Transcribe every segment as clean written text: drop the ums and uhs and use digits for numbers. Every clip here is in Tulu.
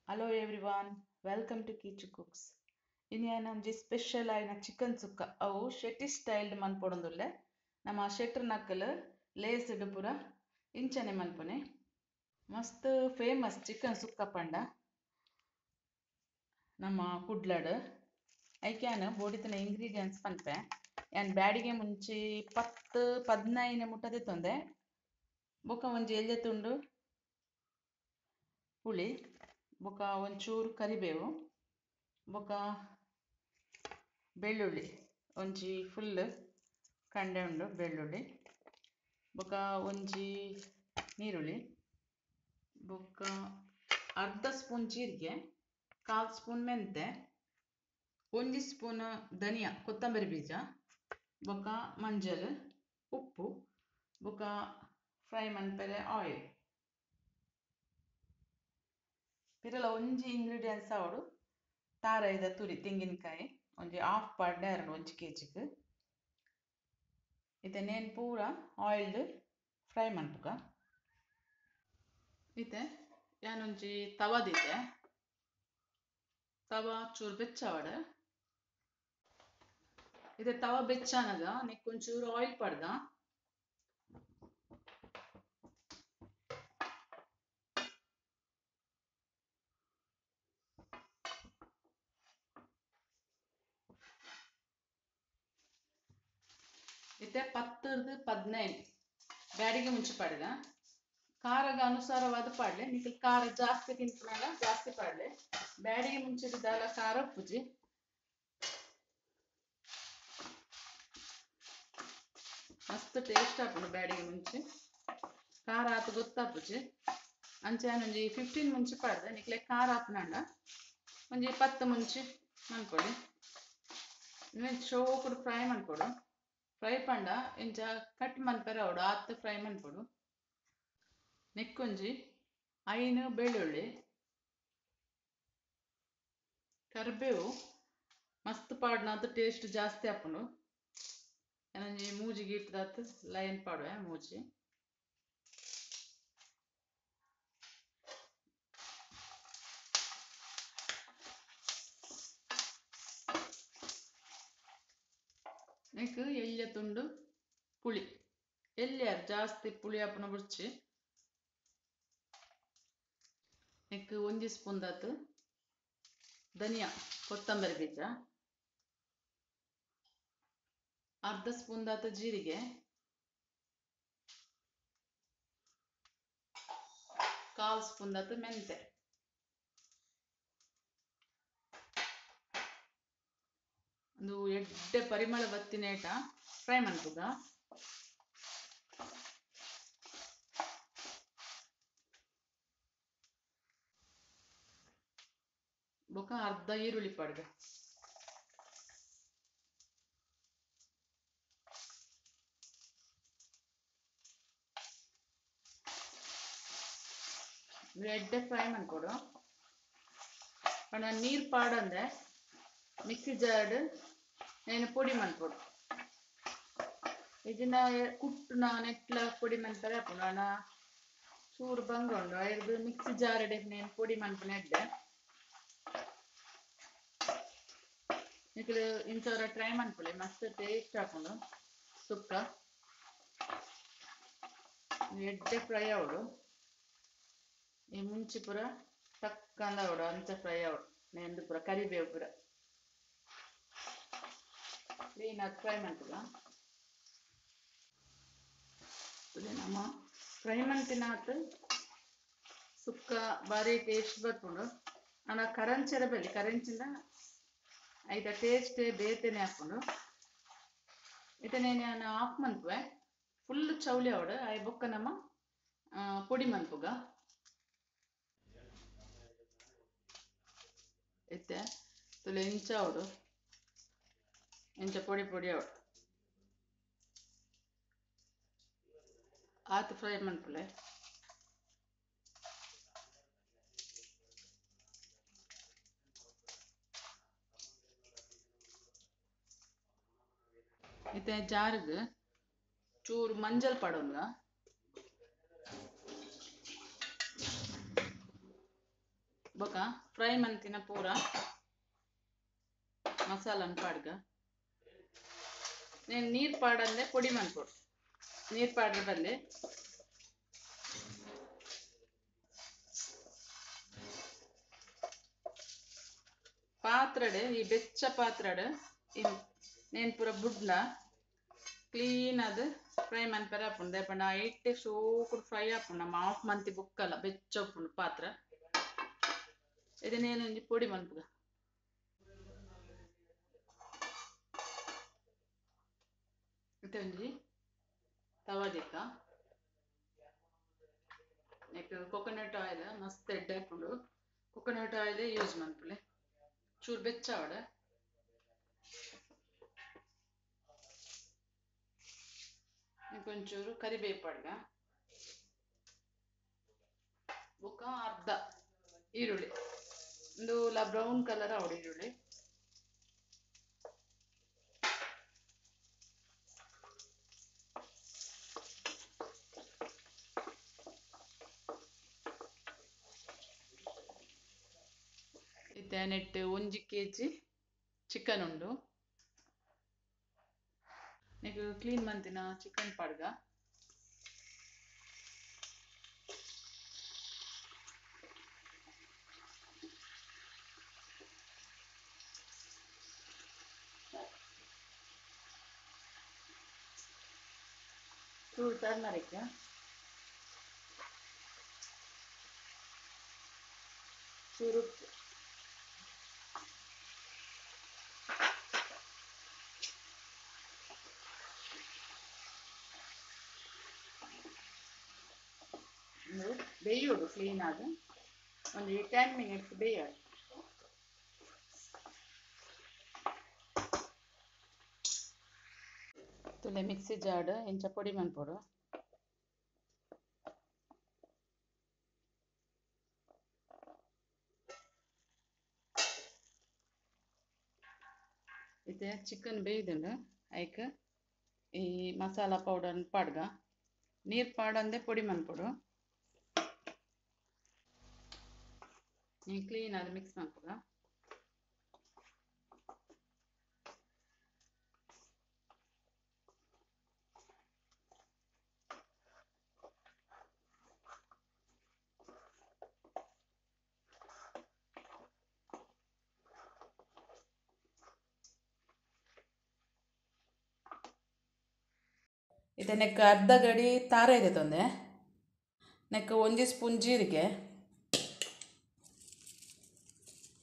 Hello everyone, welcome to Keechu cooks. ಇನಿ ಸ್ಪೆಷಲ್ ಆಯಿನ ಚಿಕನ್ ಸುಕ್ಕ ಅವು ಶೆಟ್ಟಿ ಸ್ಟೈಲ್ಡ್ ಮನ್ಪೊಡೊಂದುಲ್ಲೆ. ನಮ್ಮ ಶೆಟ್ರ್ ನಕ್ಕಲು ಲೇಸ್ಡ್ ಪೂರ ಇಂಚನೆ ಮನ್ಪುನೆ. ಮಸ್ತ್ ಫೇಮಸ್ ಚಿಕನ್ ಸುಕ್ಕ ಪಂಡ ನಮ್ಮ ಕುಡ್ಲಡ್. ಐಕ್ಯಾನ್ ಬೋಡಿತನ ಇಂಗ್ರೀಡಿಯೆಂಟ್ಸ್ ಪನ್ಪೆ. ಯಾನ್ ಬ್ಯಾಡಿಗೆ ಮುಂಚಿ 10 15 ಮುಟ್ಟ ದೆತ್ತೊಂದೆ. ಬೊಕ್ಕ ಒಂಜಿ ಎಲ್ಯ ತುಂಡು ಪುಳಿ, ಬೊಕ್ಕ ಒಂಚೂರು ಕರಿಬೇವು, ಬೊಕ್ಕ ಬೆಳ್ಳುಳ್ಳಿ ಒಂಜಿ ಫುಲ್ ಕಂಡೆ ಉಂಡು ಬೆಳ್ಳುಳ್ಳಿ, ಬೊಕ್ಕ ಒಂಜಿ ನೀರುಳ್ಳಿ, ಬೊಕ್ಕ ಅರ್ಧ ಸ್ಪೂನ್ ಜೀರಿಗೆ, 1/4 ಸ್ಪೂನ್ ಮೆಂತೆ, 1 ಸ್ಪೂನ್ ಧನಿಯಾ ಕೊತ್ತಂಬರಿ ಬೀಜ, ಬೊಕ್ಕ ಮಂಜಲ್, ಉಪ್ಪು, ಬೊಕ್ಕ ಫ್ರೈ ಮನ್ಪೆರೆ ಆಯಿಲ್. ಪಿರಲ ಒಂಜಿ ಇಂಗ್ರೀಡಿಯೆಂಟ್ಸ್ ಆವಡು ತಾರಾಯಿದ ತುರಿ ತೆಂಗಿನಕಾಯಿ ಒಂಜಿ ಹಾಫ್ ಪಾಡ್ಡೆ ಅರಡು 1 ಕೆಜಿಗ್. ಇತ್ತೆ ನೇನ್ ಪೂರ ಆಯಿಲ್ಡ್ ಫ್ರೈ ಮನ್ಪುಗ. ಇತ್ತೆ ಯಾನೊಂಜಿ ತವಾ ದೀತೆ. ತವಾ ಚೂರು ಬೆಚ್ಚಾವಡ. ಇತ್ತೆ ತವಾ ಬೆಚ್ಚಾನಗ ನೆಕ್ ಒಂಚೂರು ಆಯಿಲ್ ಪಾಡ್ದ. ಇತ್ತೆ 10 15 ಬ್ಯಾಡಿಗೆ ಮುಂಚೆ ಪಾಡಿದ. ಖಾರಗ ಅನುಸಾರವಾದ ಪಾಡ್ಲೆ, ನಿಕ್ಲ್ ಖಾರ ಜಾಸ್ತಿ ತಿನ್ಪುನಗ ಜಾಸ್ತಿ ಪಾಡ್ಲೆ. ಬ್ಯಾಡಿಗೆ ಮುಂಚಿದಾಲ ಖಾರ ಉಪ್ಪುಜಿ. ಮಸ್ತ್ ಟೇಸ್ಟ್ ಆಪುಂಡು ಬ್ಯಾಡಿಗೆ ಮುಂಚೆ. ಖಾರ ಆತು ಗೊತ್ತಾಪುಜಿ. ಅಂಚೆ ಒಂಜಿ 15 ಮುಂಚೆ ಪಾಡ್ದೆ. ನಿಕ್ಲೆ ಖಾರ ಆಪುನಂಡ ಒಂಜಿ 10 ಮುಂಚೆ ಮನ್ಪೊಡು. ಚೋಕುಡು ಫ್ರೈ ಮನ್ಪೊಡು. ಫ್ರೈ ಪಂಡ ಇಂಚ ಕಟ್ ಮನ್ಪೆರೆ ಅವಡು ಆತ್ ಫ್ರೈ ಮನ್ಪೊಡು. ನೆಕ್ಕೊಂಜಿ 5 ಬೆಳ್ಳುಳ್ಳಿ, ಕರಿಬೇವು ಮಸ್ತ್ ಪಾಡ್ನಾತ್ ಟೇಸ್ಟ್ ಜಾಸ್ತಿ ಆಪುಂಡು. ಒಂಜಿ ಮೂಜಿ ಗೀಟ್ದಾತ್ ಲೈನ್ ಪಾಡುವೆ ಮೂಜಿ. ನೆಕ್ ಎಲ್ಯ ತುಂಡು ಪುಳಿ, ಎಲ್ಯಾರ್ ಜಾಸ್ತಿ ಪುಳಿ ಆಪುನ ಬುರ್ಚಿ. ನೆಕ್ 1 ಸ್ಪೂನ್ ದಾತ್ ಧನಿಯಾ ಕೊತ್ತಂಬರಿ ಬೀಜ, ಅರ್ಧ ಸ್ಪೂನ್ ದಾತ್ ಜೀರಿಗೆ, 1/4 ಸ್ಪೂನ್ ದಾತ್ ಮೆಂತೆ. ಒಂದು ಎಡ್ಡೆ ಪರಿಮಳ ಬತ್ತಿನೇಟ ಫ್ರೈ ಮನ್ಪುಗ. ಬೊಕ್ಕ ಅರ್ಧ ಈರುಳ್ಳಿ ಪಾಡ್ಗ. ಎಡ್ಡೆ ಫ್ರೈ ಮನ್ಕೊಡು. ಪಂಡ ನೀರು ಪಾಡಂದೆ ಮಿಕ್ಸಿ ಜಾರ್ಡ್ ನೇನು ಪೊಡಿ ಮನ್ಪೊಡು. ಇದನ್ನ ಕುಟ್ಟುನ ನೆಟ್ಲ ಪೊಡಿ ಮನ್ಪರೆ ಆಪುಂಡು. ಅಣ್ಣ ಚೂರು ಬಂಗ ಉಂಡು ಐದು ಮಿಕ್ಸಿ ಜಾರ್ಡ್ ನೇನು ಪೊಡಿ ಮನ್ಪುನ ಎಡ್ಡೆ. ನಿಕ್ಲು ಇಂಚವರ ಟ್ರೈ ಮನ್ಪೊಲಿ, ಮಸ್ತ್ ಟೇಸ್ಟ್ ಆಪುಂಡು ಸುಕ್ಕ. ಎಡ್ಡೆ ಫ್ರೈ ಆವಡು. ಈ ಮುಂಚಿ ಪೂರ ಟಕ್ಕಂದ ಆವಡು ಅಂಚ ಫ್ರೈ ಆವಡು. ನೆಂದು ಪೂರ ಕರಿಬೇವು ಪೂರ ಕ್ಲೀನ್ ಆಗಿ ಫ್ರೈ ಮನ್ಪುಗ. ನಮ್ಮ ಫ್ರೈ ಮಂತಿನಾತ್ ಸುಕ್ಕ ಬಾರಿ ಟೇಸ್ಟ್ ಬರ್ಪುಂಡು. ಆಂಡ ಕರಂಚರ ಬಲ್ಲಿ ಕರಂಚಿಂದ ಐತ ಟೇಸ್ಟ್ ಬೇತೆನೆ ಆಪುಂಡು. ಇತ್ತೆ ನಾನು ಆಫ್ ಮನ್ಪುವೆ. ಫುಲ್ ಚೌಲಿ ಆವಡು. I ಬೊಕ್ಕ ನಮ್ಮ ಪೊಡಿ ಮನ್ಪುಗ. ಇತ್ತೆ ತುಲೆ ಇಂಚ ಆವಡು, ಇಂಚ ಪೊಡಿ ಪೊಡಿ ಆವಡು. ಆತ್ ಫ್ರೈ ಮನ್ಪುಲೆ. ಇತ್ತೆ ಜಾರ್ಗ್ ಚೂರು ಮಂಜಲ್ ಪಾಡೊಂದ. ಬೊಕ ಫ್ರೈ ಮಂತಿನ ಪೂರ ಮಸಾಲನ್ ಪಾಡ್ಗ నేను ನೀರು ಪಾಡಂದೆ ಪೊಡಿ ಮನ್ಪೊಡು ನೀರು ಪಾಡ್ರೆ ಬಲ್ಲೆ ಪಾತ್ರೆಡೆ ಈ ಬೆಚ್ಚ ಪಾತ್ರೆಡೆ నేను ಪೂರ ಬುಡ್ಲ ಕ್ಲೀನ್ ಅದು ಫ್ರೈ ಮನ್ಪೆರೆ ಆಪುಂಡು ದಾಯೆ ಪಂಡ ಐಟ್ ಶೋಕುಡು ಫ್ರೈ ಆಪುಂಡು ನಮ್ಮ ಆಫ್ ಮಂತಿ ಬುಕ್ಕಲ ಬೆಚ್ಚ ಉಪ್ಪುಂಡು ಪಾತ್ರೆ ಇದನ್ನೇನೊಂಜಿ ಪೊಡಿ ಮನ್ಪುಗ ಇತ್ತೆ ಒಂಜಿ ತವಾ ದಿಕ್ಕ ನೆಕ್ ಕೊಕೊನಟ್ ಆಯಿಲ್ ಮಸ್ತ್ ಎಡ್ಡೆ ಆಪುಂಡು ಕೊಕೊನಟ್ ಆಯಿಲ್ ಯೂಸ್ ಮನ್ಪುಲೆ ಚೂರು ಬೆಚ್ಚ ಆವಡ್ ಇಂಕೊಂಚೂರು ಕರಿಬೇವು ಪಾಡ್ಗ ಬೊಕ್ಕ ಅರ್ಧ ಈರುಳ್ಳಿ ಉಂದುಲ ಬ್ರೌನ್ ಕಲರ್ ಆವಡ್ ಈರುಳ್ಳಿ ಇತ್ತೆ ನೆಟ್ 1 ಕೆಜಿ ಚಿಕನ್ ಉಂಡು ನೆಕ್ ಕ್ಲೀನ್ ಮಂತಿನ ಚಿಕನ್ ಪಾಡ್ಗ ಚೂರು ಟರ್ಮರಿಕ್ ಚೂರು ಉಪ್ಪು ಬೇಯೋಡು ಕ್ಲೀನ್ ಆದ್ ಒಂಜಿ 10 ಮಿನಿಟ್ಸ್ ಬೇಯೋಡು ತುಲೆ ಮಿಕ್ಸಿ ಜಾರ್ಡ್ ಇಂಚ ಪೊಡಿ ಮನ್ಪೊಡು ಇತ್ತೆ ಚಿಕನ್ ಬೇಯ್ದುಂಡು ಐಕ್ ಈ ಮಸಾಲ ಪೌಡರ್ ಪಾಡ್ಗ ನೀರು ಪಾಡಂದೆ ಪೊಡಿ ಮನ್ಪೊಡು ಕ್ಲೀನ್ ಆದ್ ಮಿಕ್ಸ್ ಮನ್ಪುಗ ಇತ್ತೆ ನೆಕ್ ಅರ್ಧ ಗಡಿ ತಾರೆ ಇದೆ ನೆಕ್ ಒಂಜಿ ಸ್ಪೂನ್ ಜೀರಿಗೆ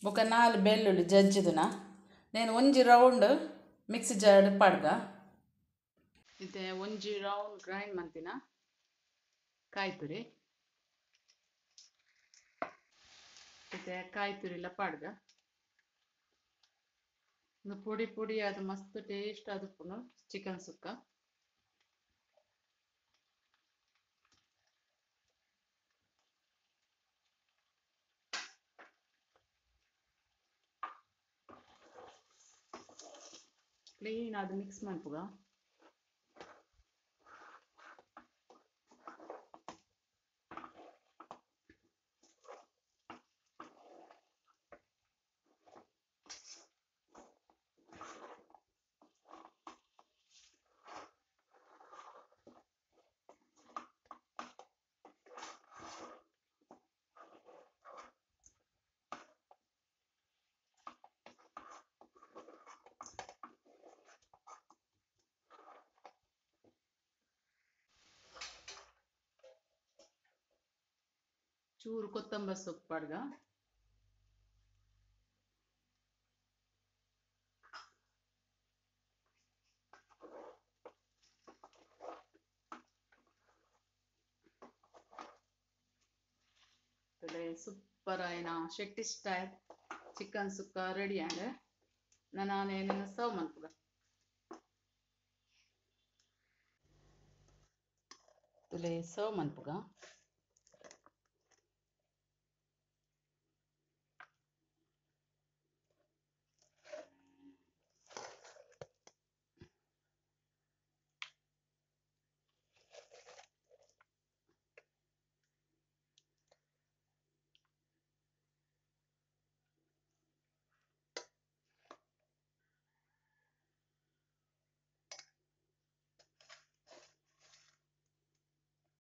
ಬೊಕ 4 ಬೆಳ್ಳುಳ್ಳಿ ಜಜ್ಜಿದನ నేను ಒಂಜಿ ರೌಂಡ್ ಮಿಕ್ಸಿ ಜಾರ್ಡ್ ಪಾಡ್ಗ ಇತ್ತೆ ಒಂಜಿ ರೌಂಡ್ ಗ್ರೈಂಡ್ ಮಂತಿನ ಕಾಯಿ ತುರಿ ಇತ್ತೆ ಕಾಯಿ ತುರಿಲ ಪಾಡ್ಗ ಪೊಡಿ ಪೊಡಿ ಅದು ಮಸ್ತ್ ಟೇಸ್ಟ್ ಆದುಪ್ಪುಂಡು ಚಿಕನ್ ಸುಕ್ಕ ಕ್ಲೀನ್ ಆದ್ ಮಿಕ್ಸ್ ಮನ್ಪುಗ ಚೂರು ಕೊತ್ತಂಬರಿ ಸೊಪ್ಪು ಪಾಡ್ಗ ಸೂಪರ್ ಆಯಿನ Shetty style chicken sukka ready and ನಾನು ಸರ್ವ್ ಮನ್ಪುಗ ತುಲೆ ಸರ್ವ್ ಮನ್ಪುಗ.